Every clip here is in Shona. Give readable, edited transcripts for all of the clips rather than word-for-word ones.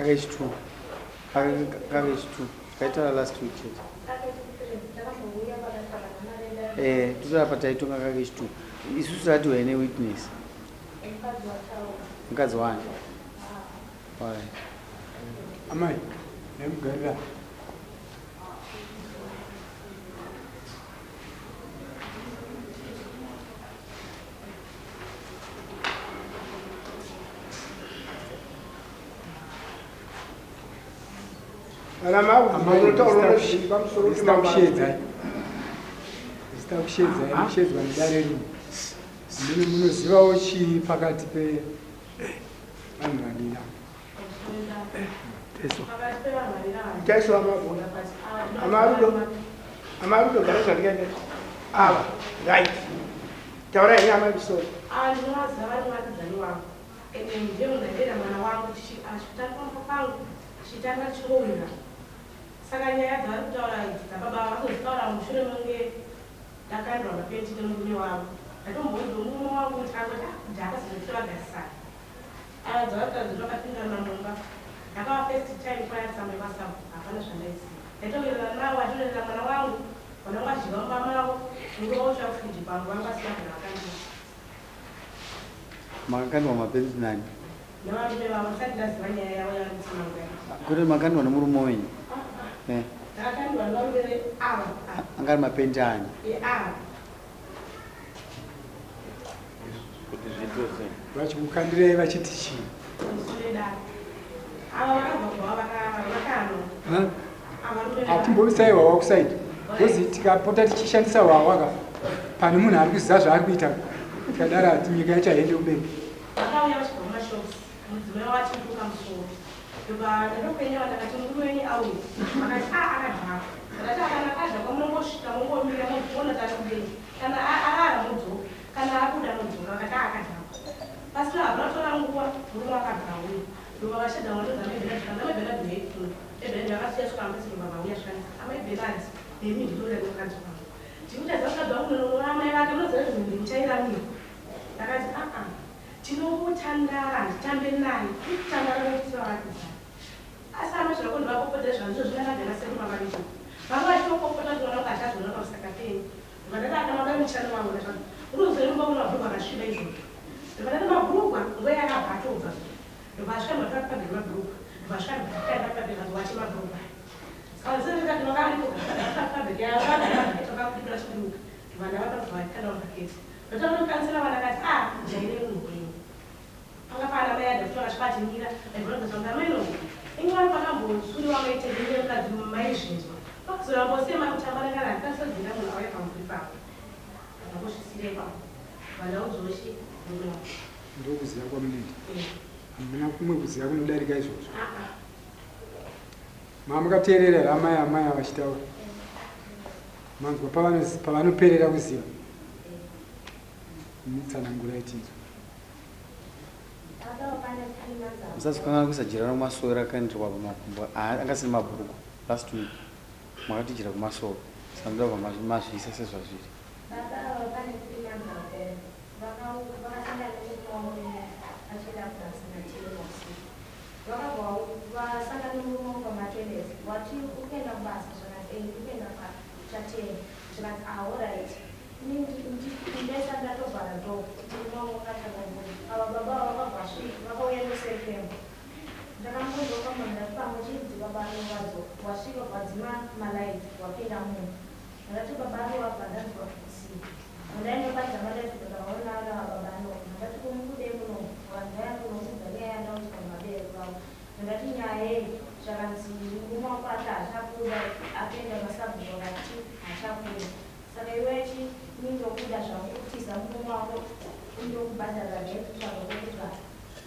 Kakechi 2, kakechi 2 kaitaura last week chete. Totaura pataitonga kakechi 2, isusu tati waine witness, mukadzi wani. Alright. Amai nemugarira. Kana makunotaura pamusoro kuti Ndisina kushedzai, ndisina kushedzai, mushedzwa nedare rino. Ndimi munozivawo chii pakati pevanhu vadira? Taiso amabona amarudo, amarudo gara zvandikaita ava. Right, taurai henyu amai musoro. Ava ndinovaziva, vari muvakidzani wangu, ende ndiye munhu aitenda mwana wangu achitanga pamba pangu, tichitanga tichingowira. Saka nyaya dzavari kutaura idzi dzababa vazodzitaura mushure mekunge ndakandwa mapenti nemurume wavo. Ndatombonzwa murume wangu kuti angoti, "Ah, kudhaka sezvo vagarisana." Ava dzavari kutaura vakapindana mumba. Ndakava first time kwaya tsamba yekwasabu, hapana zvandaiziva. Ndaitowirirana navo, achitorera mwana wangu, mwana wangu achidya mumba mavo, murume wautsva kufriji kwangu, vanga vasina kana vakandiwa. Makakandwa mapenzi nani? Nevarume vavo, ndisati ndaziva nyaya yavo yavanotsanangura. Kuti makandwa nemurume wenyu? Ndakakandwa nevarume ava. Anga ari mapendi ani? Ava. Kuti zviitwe sei? Vachikukandirai vachiti chii? Pamusoro ava vakabva kubva vakanwa. Ha? Avarume. Hatimbomisai hwawa kusaidi, because tikapota tichishandisa hwawa ka, pane munhu ari kuziva zvaari kuita. Tikadaro hati nyika yacho haiende kumberi. Vakauya vachibva mumashops, mudzimai wavo achiruka musoro. Ndobva ndatokwenyawa, ndakati, "Murume wenyu auya?" Vakati, "A, akadhakwa." Ndakati, "Akana akadhakwa, munongosvika mongomira moona kuti ari kudei. Kana arara modzoka, kana abuda modzoka." Vakati, "A, akadhakwa." Pasina, hapana kutora nguva, murume akabva auya. Ndobva vashedza mwandozi amai Benard, zvikanzi, "Amai Benard, ndeifuno." Benard vakasiya svika mapesi, ndobva vauya, zvikanzi, "Amai Benard, nemi ndinoda nemukadzi wangu. Ndikuti mukadzi wangu unonoona amai vake, munoziva kuti munhu muchairamira." Ndakati, "Aa, tinongotandara, handitambe naye, kutandara nokuti vavakidzani." Asi ama zvako ndivapopota zvanzvo zvinangagana sekuru mavaviri vanga vachitopopota kuti mwana wangu achazoona pamusaka penyu. Ndobva ndati, "Akana wadai muchano wangu." Ndazvati, "Unozorumba una mabhurugwa akasviba izvozvo." Ndobva ndati, "Mabhurugwa nguva yakabva atobva." Ndobva asvika matora pabhegi mabhurugwa, ndobva asvika ndobva wache mabhurugwa. Saka ndisati vakaripo pabhegi yavakakudibira chiduka, ndobva ndavapa, vakanda mabhaketi. Ndotaura kansela vana kati, "A, jaire munhu wenyu." Panga pana mai adha kuti vakasvika achimira aibvonazanga mai no ingwani pakambosuriwa maitendere mukadzi maizvinzwa pakazoramba usema kutamba nakana handikasadzira munhu auya pamuri pako vakangosvisira ipapo vandaudzoshe murume wako. Ndokuziva kwamunoita? Hamuna kumwe kuziva kunodarika izvozvo? Mamukateerera here amai ava vachitaura? Manzwa pavanoperera kuziva? Mitsanangurai tinzwa. Musazokanganwa kuisa jira romasoro rakaenderwa pamakumbo. Anga asina mabhuruku last week, makati jira kumasoro, saka ndoda kubva mazviisa sezvazviri. Baba ava pane 3 months ago vakasangana nemurume wavo achienda kubasa na10 usiku. Vakabva vasangana nemurume wavo pamatoilets. Wati, "Ukuenda kubasa?" Zvakanzi, "Ndiri kuenda pacha10." Zvikanzi, "Alright." Ndaisa ndatovhara door, murume wangu akatanga kubuda. Ava baba ava vakabva vasvika, vakauya nesefemo. Ndakangondoka munhu, ndati pamwe chinzi baba anovadzo. Wasvika kwadzima malights, wapinda munhu. Ndakati, "Baba anovabva." Ndanzwa kusiya mundainobatidza malights, ndakaona ari baba anova. Ndakati, "Kumukudei muno?" Vanzaya kunoudza nyaya yandaudzwa nemabereki vavo. Ndakati, "Nyaya yei?" Zvakanzi, "Murume wako ati hachakuda, akaenda masabhuku akati hachakuda. Saka iwechi nindokuda zvangu kutiza murume wako, indokubhadhara rent, kutsvaga kwekugara."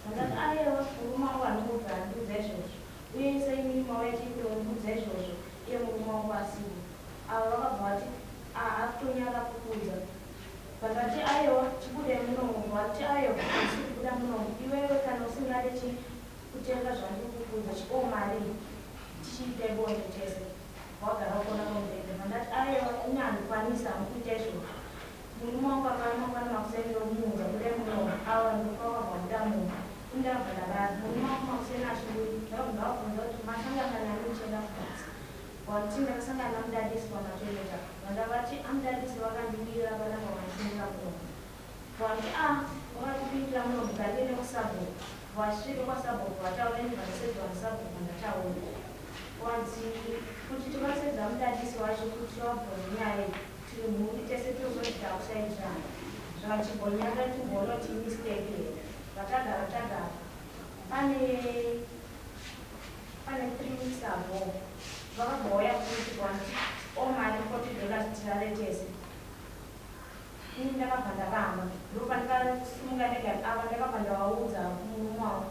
Ndakati, "Aiwa, murume wangu anongobva andiudza izvozvo, uye seimini mauya chikunondiudza izvozvo iye murume wangu asipo." Ava vakabva vati, "Akutonyara kukuudza." Vakati, "Aiwa, chibude munomu." Vati, "Aiwa, handisi kubuda munomu. Iwewe kana usingade chi kutenga zvandiri kukuudza, chipowo mari tichiite bonde tese wagara ukona pamubhedha." Vandati, "Aiwa, ini handikwanisi hangu kuita izvozvo. Murume wangu akava mangwana makuseni ndomuudza, budai munomu." Ava ndopavabva buda munhu. Ndabva ndabata murume wangu makuseni achibuda ndakabva ndavabvunza kuti masangana nani muchienda kubasa. Wati ndakasangana namudadisi pamatoilet apa. Vandavati amudadisi vakandibira panapa vachimira munomu. Wati a vakatipindira munomu ngatiende kusabhuku. Vasvika kwasabhuku vataura ini ndikasedzwa nasabhuku ndataura. Wanzi kuti tivasedza mudadisi wacho kuti vabvunze nyaya iyi tiri mhuri tese tozoti takusaidzana. Zvachimbonyara timboona kuti imistake here. Vatagara tagara pane pane 3 weeks ago vakabva vauya futi kwanzi o mari 40 dollars tirare tese. Ini ndakabva ndaramba ndopandakasimuka ndega ava ndakabva ndavaudza murume wangu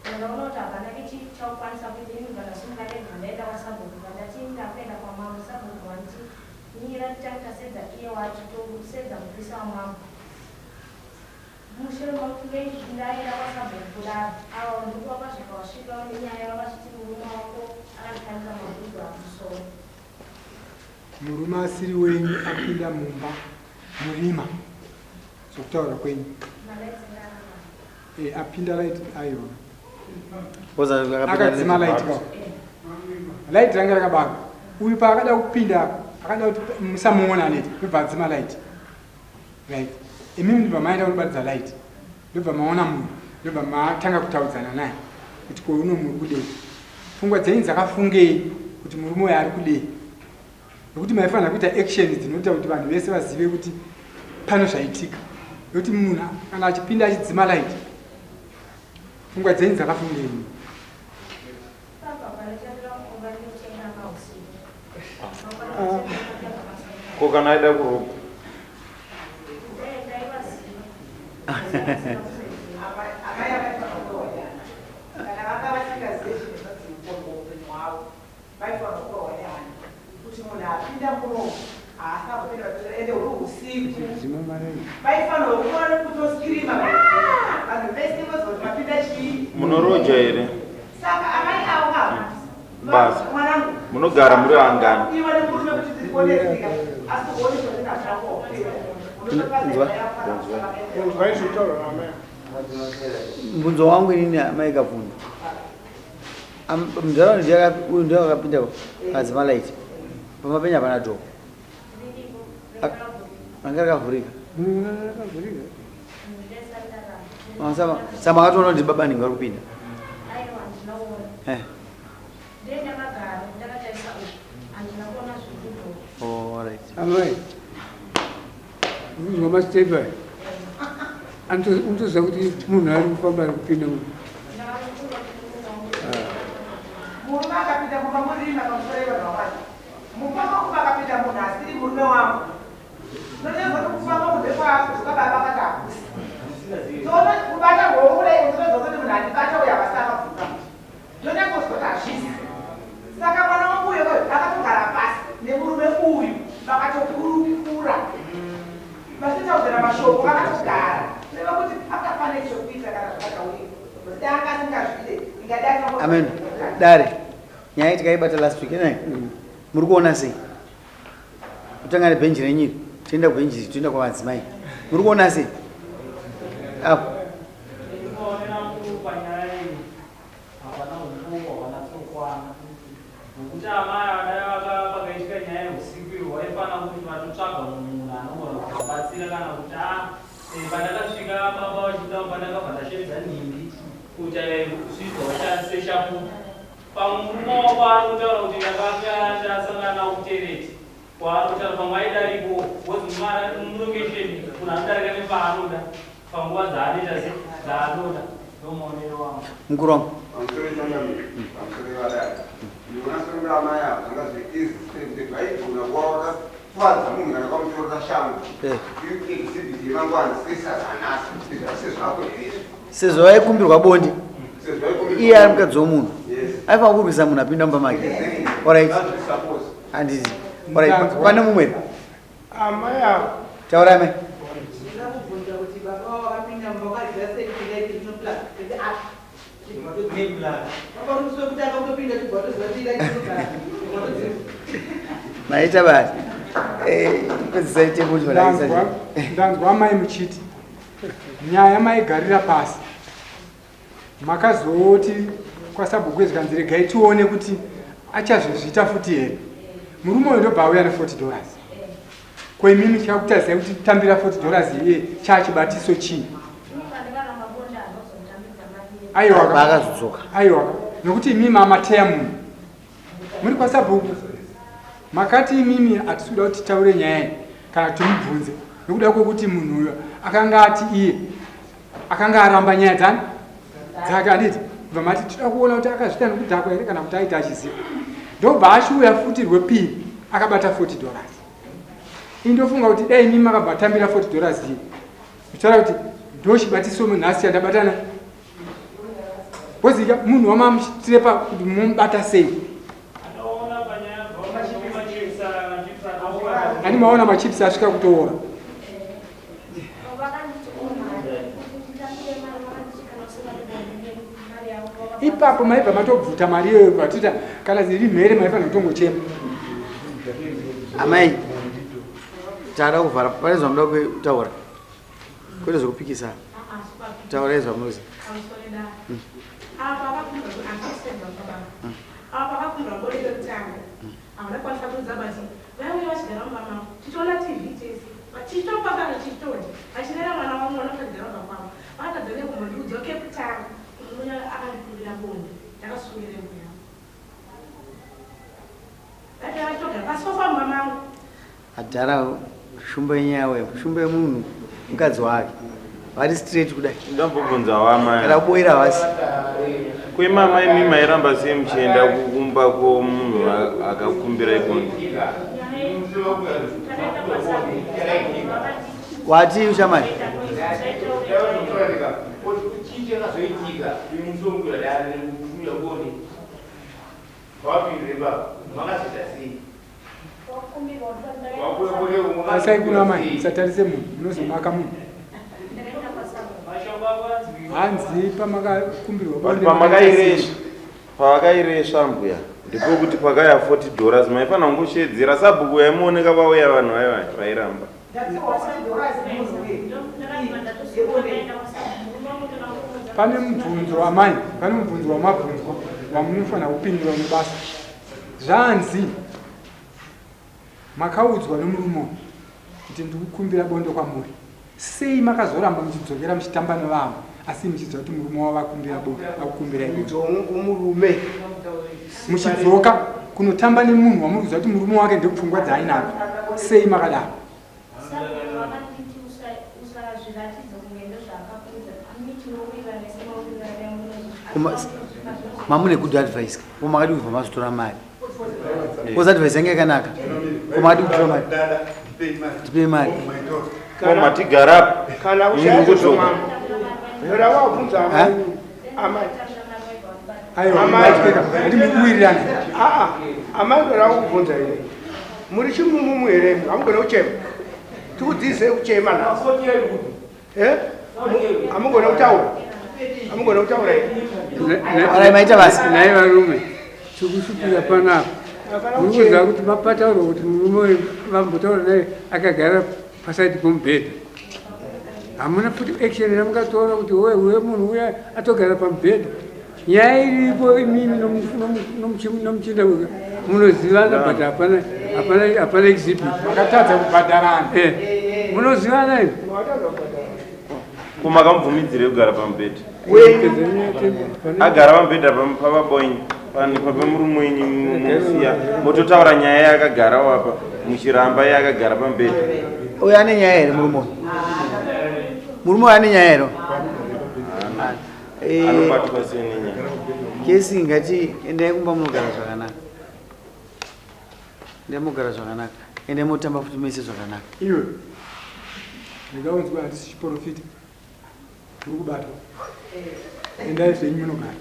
Ndakaona kuti hapana kichi chaukwanisa kuita ini ndobva ndasimuka ndega ndaenda kwasabhuku pandati ndakuenda kwamambo sabhuku vanditi mira titange tasedza iye wacho tosedza mupurisa wamambo mushure mekunge ndaenda kwasabhuku kudaro ava ndipo vakasvika vasvika nenyaya vakasviti murume wako akandikanika mabhudhu amusoro. Murume asiri wenyu apinda mumba murima sokutaura kwenyu. Eh, apinda light aiwa. Akadzima light ka. Light ranga rakabaka. Uyu paakada kupinda akada kuti musamuona aneti ndobva adzima light. Right. Imimi ndobva maenda kunobatidza light. Ndobva maona munhu ndobva matanga kutaudzana naye kuti ko uno muri kudei. Pfungwa dzenyu dzakafungei kuti murume uyu ari kudei. Nekuti maifanira kuita action dzinoita kuti vanhu vese vazive kuti pano zvaitika. Nekuti munhu kana achipinda achidzima light, pfungwa dzenyu dzakafungei? Ko kana aida kurobwa? Kana vanga vasingazive chinhu chinonzi mukono muupenyu hwavo, vaifanirwa kurohwa nehana kuti munhu apinda muno haasina kupinda patora ende huri usiku. Vaifanirwa kutora kutoskirima vanhu vese voziva kuti mapinda chii. Munoroja here? Saka amai avo ava Basa. mwanangu Munogara muri vangani? iwe nemurume kuti tiri asi uone zvandinazvako. Nzwa. Unzwa izvi kutaurwa naamai. Mubvunzo wangu inini amai Kavhundu. Mudhara uyu ndiye akapinda akadzima light. Pamapenya hapana door. Ranga rakavhurika. Sama sama akatoona kuti baba ndinge vari kupinda. Eh. Oh, all right. Amai. Unzwa mastepa aya. Unotoziva kuti munhu ari kufamba ari kupinda munhu. Murume akapinda mumba murima pamusoro yevanhu vamwari. Mumba mangu makapinda munhu asiri murume wangu. Ndinonzwa kuti kufamba kunze kwakuzuka baba akati hakusi. Toona kubata ruoko kudai ndinonzwa kuti munhu andibata uyo havasi akabvuka. Ndonyangonzwa kuti hazvisi. Saka mwana wangu uyo akatogara pasi nemurume uyu vakatokurukura. Vachitaudzana mashoko vakatogara. Kureva kuti panga pane chekuita kana zvakataurika. Kuti anga asingazvide ingadai akangoti- Amen. Dare. Nyaya tikaibata last week, eh? Muri kuona sei? Kutanga nebhenji renyu iri, toenda kubhenji iri, toenda kwamadzimai. Muri kuona sei? Apo. Ndinoonera mukuru panyaya iyi hapana umbowo hwanyatsokwana nokuti amai adai vaka pakaitika nyaya yeusiku iyo vaifanira kuti vatotsvaga munhu anogona kuvabatsira kana kuti a pandakasvika baba vachibuda mumba ndakabva ndashevedza nhingi kuti zvizo vashandise chapupu pamwe murume wako ari kutaura kuti ndakanga ndasangana nawo kutereti kwaari kutaura pamwe aidariko wozi mulokesheni munhu anodarika nepaanoda panguva dzaanoita se dzaanoda ndomaonero wangu. Mukuru wangu. Pamusoro changamire, pamusoro yevadare. Ndinoona sekunge amai ava zvanga zviri easy straight vaigona kuva vakakuvadza munhu kana kwamutorera shangu. Exhibit yemangwana sesazanasi sezvako here izvi. Sezvo vaikumbirwa bonde. Sezvo vaikumbirwa Iye ari mukadzi womunhu. Yes. Aifanira kurwisa munhu apinda mumba make. Exactly. Alright. That's the suppose. Handiti. Alright. Pane mumwe here? Amai ava. Taurai amai. Ndinoda kubvunza kuti baba vavo vakapinda mumba vakaziva sei kuti light rinoplug kuti ah chibva todzima. Baba uri musi wekutanga kutopinda chibva toziva kuti light rinoplug. Chibva todzima. Maita basa. Eh, pedzisai table Ndanzwa amai muchiti nyaya maigarira pasi. Makazoti kwasabhuku zvikanzi regai tione kuti achazozviita futi here. Murume uyu ndobva auya ne40 dollars. Ko imimi chakutarisai kuti tambira 40 dollars iye chachibatiso chii? Aiwa. Akazodzoka. Aiwa. Nokuti imimi mamateya munhu. Muri kwasabhuku. Makati imimi hatisi kuda kuti titaure nyaya iyi kana timubvunze nokuda kwekuti munhu uyo akanga ati iye akanga aramba nyaya dzani dzake handiti bva mati tinoda kuona kuti akazviita nokudhakwa here kana kuti aita achiziva ndobva achiuya futi rwepiri akabata 40 dollars ini ndofunga kuti dai imi makabva tambira 40 dollars iyi kutaura kuti ndochibatiso nhasi chandabatana bozika munhu wamamuchitirepa kuti mumubata sei ani maona machips asvika kutoora ipapo maibva matobvuta mari iyoyo vatita kana dziri mhere maifanira kutongochema amai tada kuvhara pane zvamuda kutaura kwete zvekupikisana taurai zvamunoziva Havana kukwanisa kuudza but vaiuya vachigara mumba mangu tichiona TV tese tichitopakana tichitodya vachirera mwana wangu mwana akagara mumba kwavo vakatadza nei kumbondiudza kekutanga murume akandikumbira bonde ndakasungira imba yangu vaiuya vachitogara pasofa mumba mangu. Adhara shumba yenyaya wewe, shumba yemunhu mukadzi wake. Vari straight kudai. Ndambobvunza wamai. Kana kuboira havasi. Kwemama imi mairamba sei muchienda kumba kwomunhu akakumbira ikonzi? Wati ushamari? Asai kuno amai musatarise munhu munozomaka munhu. Hanzi pamakakumbirwa bonde Pamakairesva pavakairesva mbuya ndipo kuti pakaya 40 dollars maifanira kungoshedzera sabhuku yaimuoneka vauya vanhu vaiva vairamba. Pane mubvunzo amai, pane mubvunzo wamabvunzwa wamunofanira kupindura nebasa. Zvanzi makaudzwa nomurume uyu kuti ndikukumbira bonde kwamuri. Sei makazoramba muchidzokera muchitamba nevamwe asi muchiziva kuti murume wavo akumbira bonde, akukumbirai bonde. Murume. Muchidzoka kunotamba nemunhu wamuri kuziva kuti murume wake ndepfungwa dzaainadzo. Sei makadaro? Mamune good advice ko makadi kubva mazotora mari kozi advice yange yakanaka ko makadi kutora mari tipei mari Ko matigara kana kudzoka. Era wabvunza amai amai Aiwa, ati mukuwirirana. Aa, amai ndoda kukubvunza ini. Muri chimumumu here imi? Hamugone kuchema. Tikudzidzisei kuchema nhasi. Eh? Hamugone kutaura. Hamugone kutaura here? Alright, maita basa. Nhai varume, tirikusvikira panapa. Muri kuziva kuti mapataurwa kuti murume uyu vambotaura naye akagara pasaidi pomubhedha. Hamuna futi action yamungatora kuti we we munhu uya atogara pamubhedha. Nyaya iripo imimi nomuchinda uyu munozivana but hapana hapana hapana exhibit. Makatadza kubhadharana. Eh. Munozivana imi. Ko makamubvumidzirei kugara pamubhedha? Agara pamubhedha pavaboinyi papemurume wenyu musiya mototaura nyaya yaakagarawo apa muchiramba iye akagara pamubhedha. Uyo ane nyaya here murume uyu? Murume uyu ane nyaya here? Eh, Anobatwa sei nenyaya? Kesi ngati endai kumba munogara zvakanaka. Endai munogara zvakanaka. Endai motamba futi mese zvakanaka. Iwe. Ndikaunzwa hatisi chiporofita. Muri kubatwa. Endai zvenyu munogara.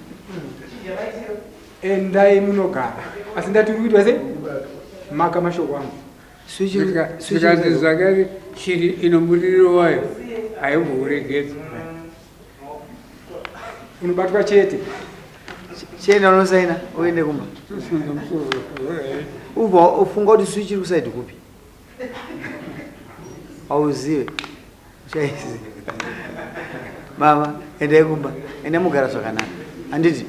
Endai munogara. Asi ndati uri kuitwa sei? Maka mashoko angu. Zvikanzi zvakare shiri ino muririro wayo haimbouregedzi. Unobatwa chete. Chienda unosaina uende kumba. Ubva ufunga kuti switch iri kusaidi kupi? Hauzive. Uchaiziva. Baba, endai kumba, endai mugara zvakanaka. Handiti?